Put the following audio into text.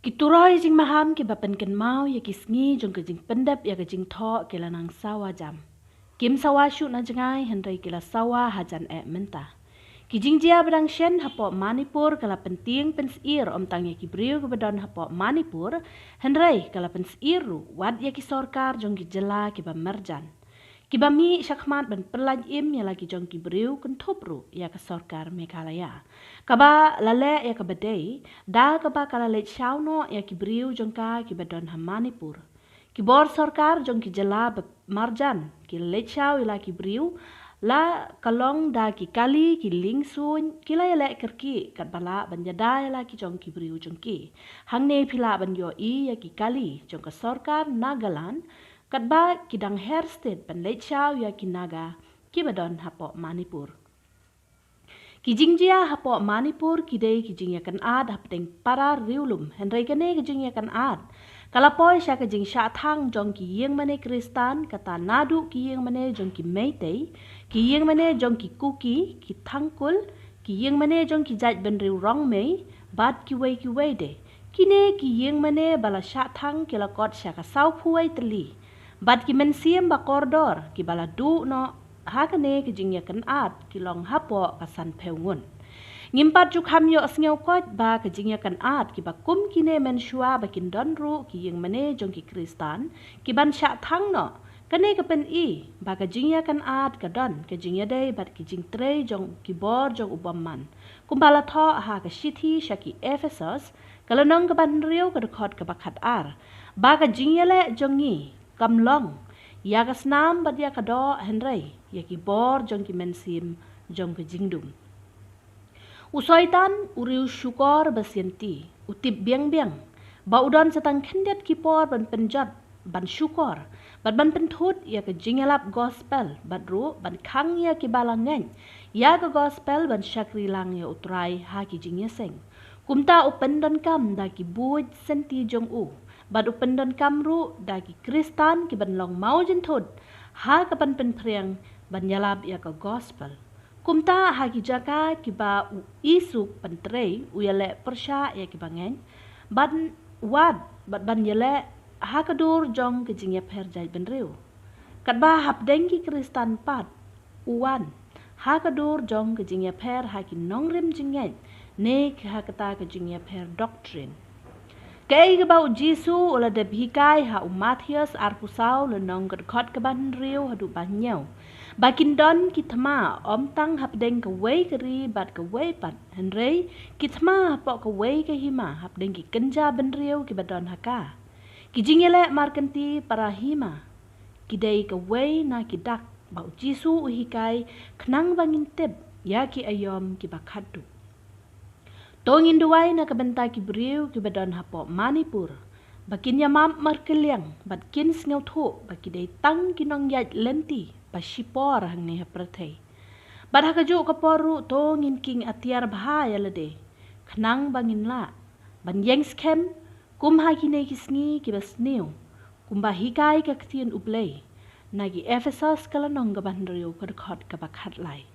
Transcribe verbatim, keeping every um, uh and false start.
Ki turoi jingmaham kiba pynkynmaw ïa ki sngi jong ka jingpyndep ïa ka jingthoh ki la nang sawa jam. Kim sawa shuh na jngai hynrei ki la sawa hajan eh mynta. Ki jingjia ba dang shen hapoh Manipur ka la pyntieng pynsyier ym tang ïa ki briew kiba don hapoh Manipur, hynrei ka la pynsyier ruh wat ïa ki sorkar jong ki jylla kiba marjan, kiba mih shakhmat ban pynlait im ïa la ki jong ki briew kynthup ruh ïa ka sorkar Meghalaya, kaba la leh ïa kaba dei da kaba ka la leit shaw noh ïa ki briew jong ka kiba don ha Manipur. Ki bor sorkar jong ki jylla ba marjan ki la leit shaw ïa la ki briew, la ka long da ki kali, ki liengsuiñ, ki la ïaleh kyrkieh katba lah ban ïada ïa la ki jong ki briew jong ki. Hangne phi lah ban ïohi ïa ki kali jong ka sorkar Nagaland katba ki dang her stet ban leit shaw ïa ki Naga kiba don hapoh Manipur. Ki jingjia hapoh Manipur ki dei ki jingïakynad hapdeng para riewlum, hynrei kane ka jingïakynad ka la poi sha ka jingshah thang jong ki ïingmane Khristan, kata naduh ki ïingmane jong ki Meitei, ki ïingmane jong ki Kuki, ki Thangkhul, ki ïingmane jong ki jaitbynriew Rongmei, bad kiwei kiwei de. Kine ki ïingmane ba la shah thang ki la kot sha ka sawphew wei tylli. Bad ki mynsiem ba kordor kiba la duh noh ha kane ka jingïakynad ki long hapoh ka sanphew ngut. Ngim pat ju kham ïohsngew koit ba ka jingïakynad kiba kum kine mynshuwa ba kin don ruh ki ïingmane jong ki Khristan kiban shah thang noh. Kane ka pyni ba ka jingïakynad ka don ka jingïadei bad ki jingtrei jong ki bor jong u bymman. Kumba la thoh ha ka shithi sha ki Ephesos, ka lynnong kaba hynriew, ka dkhot kaba khatar, ba ka jingïaleh jong ngi kam long ïa ka snam bad ïa ka doh, hynrei ïa ki bor jong ki mynsiem jong ka jingdum. U Soitan, u riew shukor ba sianti, u tip biang biang ba u don sa tang khyndiat ki por ban pynjot, ban shukor bad ban pynthut ïa ka jingïalap gospel, bad ruh ban khang ïa kiba la ngeit ïa ka gospel ban shakri lang ïa U Trai ha ki jingïaseng. Kumta u pyndonkam da ki buit syntiew jong u, bad u pyndonkam ruh da ki Khristan kiban long mawjynthut ha kaban pynphriang ban ïalap ïa ka gospel. Kumta ha ki jaka kiba u Jisu pyntrei, u ïaleh pyrshah ïa kiba ngeit, ban wad bad ban ïaleh ha ka dur jong ka jingïapher jaitbynriew. Katba hapdeng ki Khristan pat, u wan ha ka dur jong ka jingïapher ha ki nongrim jingngeit, ne ha kata ka jingïapher doctrine. Kaei kaba u Jisu u la dep hikai ha u Mathaios arphew saw, lynnong, ka dkhot kaba hynriew haduh ba hynñiew, ba kin don ki thma ym tang hapdeng kawei ka ri bad kawei pat, hynrei ki thma hapoh kawei ka hima, hapdeng ki kynja bynriew kiba don ha ka. Ki jingïaleh markynti para hima ki dei kawei na ki dak ba u Jisu u hikai khnang ba ngin tip ïa ki aïom kiba khatduh. To ngin duwai na ka bynta ki briew kiba don hapoh Manipur, ba kin ïamap markylliang bad kin sngewthuh ba ki dei tang ki nongïaid lynti ba shipor hangne ha pyrthei. Bad ha kajuh ka por ruh to ngin king atiar bha ïa lade, khnang ba ngin lah ban ïeng skhem kum ha kine ki sngi kiba sniew, kumba hikai ka ktien U Blei na ki Ephesos ka lynnong kaba hynriew, ka dkhot kaba khatlai.